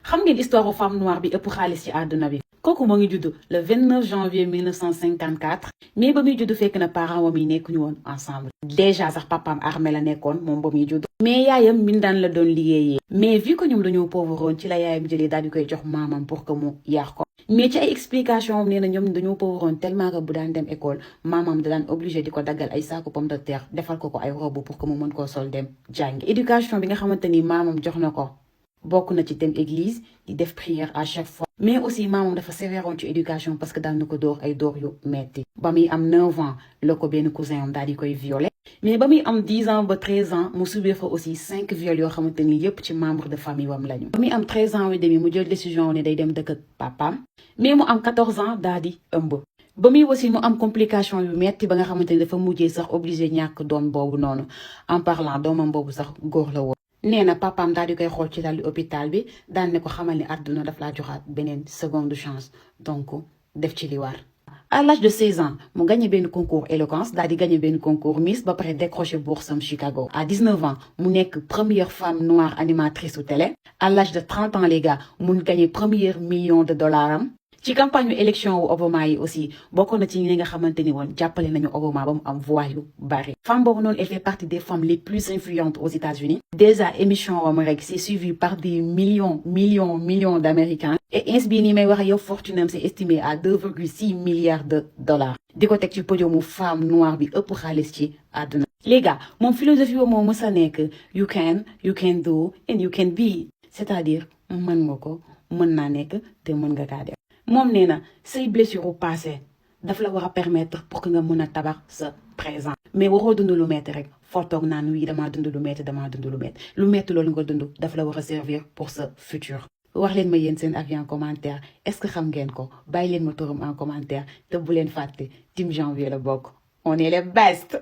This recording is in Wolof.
xam ngeen histoire femme noire bi ëpp xaalis ci àdduna bi. kooku moo ngi judd le 29 janvier 1954 mais ba muy judd fekk na parents wam yi nekkuñu woon ensemble. déjà sax papaam armée la nekkoon moom ba muy judd. mais yaayam mbindaan la doon liggéeyee. mais vu que ñoom dañoo pauvre woon ci la yaayam jëlee daal di koy jox maamam pour que mu yar ko. mais ci ay explication nee na ñoom dañoo pauvre woon tellement que bu daan dem école maamam da daan obligé di ko daggal ay saaku pomme de terre defal ko ay robe pour que mu mën koo sol dem jàngi. éducation bi nga xamante ni maamam jox na ko bokk na ci dem église di def prière à chaque fois. mais aussi maamam dafa sévère woon ci éducation parce que daan na ko dóor ay dóor yu metti. ba muy am 9 ans la ko benn cousin am daal di koy violé. mais ba muy am 10 ans ba 13 ans mu subir fa aussi 5 viols yoo xamante ni yépp ci membre de famille wam lañu. ba muy am 13 ans et demi mu jël décision ne day dem dëkk ak papaam. mais mu am 14 ans daal di ëmb. ba muy aussi mu am complication yu metti ba nga xamante ni dafa mujjee sax obligé ñàkk doom boobu noonu en parlant doomam boobu sax góor la woon. nee na papaam daal di koy xool ci lal hôpital bi daan ne ko xamal ni àdduna daf laa joxaat beneen seconde chance donc def ci li war. à l'âge de 16 ans mu gagné benn concours éloquence daal di gagné benn concours Miss ba pare décroché bourse am Chicago. à 19 ans mu nekk première femme noire animatrice au télé. à l'âge de 30 ans les gars mu gagné premier million de dollars am. ci campagne élection wu Obama yi aussi bokk na ci ñi nga xamante ni woon jàppale nañu Obama ba mu am voix yu bari. femme boobu noonu elle fait partie des femmes les plus influentes aux États-Unis. déjà émission wam rek c'est suivi par des millions d'Américains. et ins bii nii may wax yow fortune am c'est estimé à 2,6 milliards de dollars. di ko teg ci podiumu femme noire bi ëpp xaalis ci àdduna. les gars moom philosophie ba moo mës a nekk you can do and you can be. c'est-à-dire mën nga ko mën naa nekk te mën nga kaa def. moom nee na say blessure au passé daf la war a permettre pour que nga mën a tabax sa présent. mais waroo dund lu metti rek foo toog naan wii damaa dund lu metti lu metti loolu nga dund daf la war a servir pour sa futur. wax leen ma yéen seen avis en commentaire est-ce que xam ngeen ko bàyyi leen ma turam en commentaire te bu leen fàtte team janvier la bokk on est les best.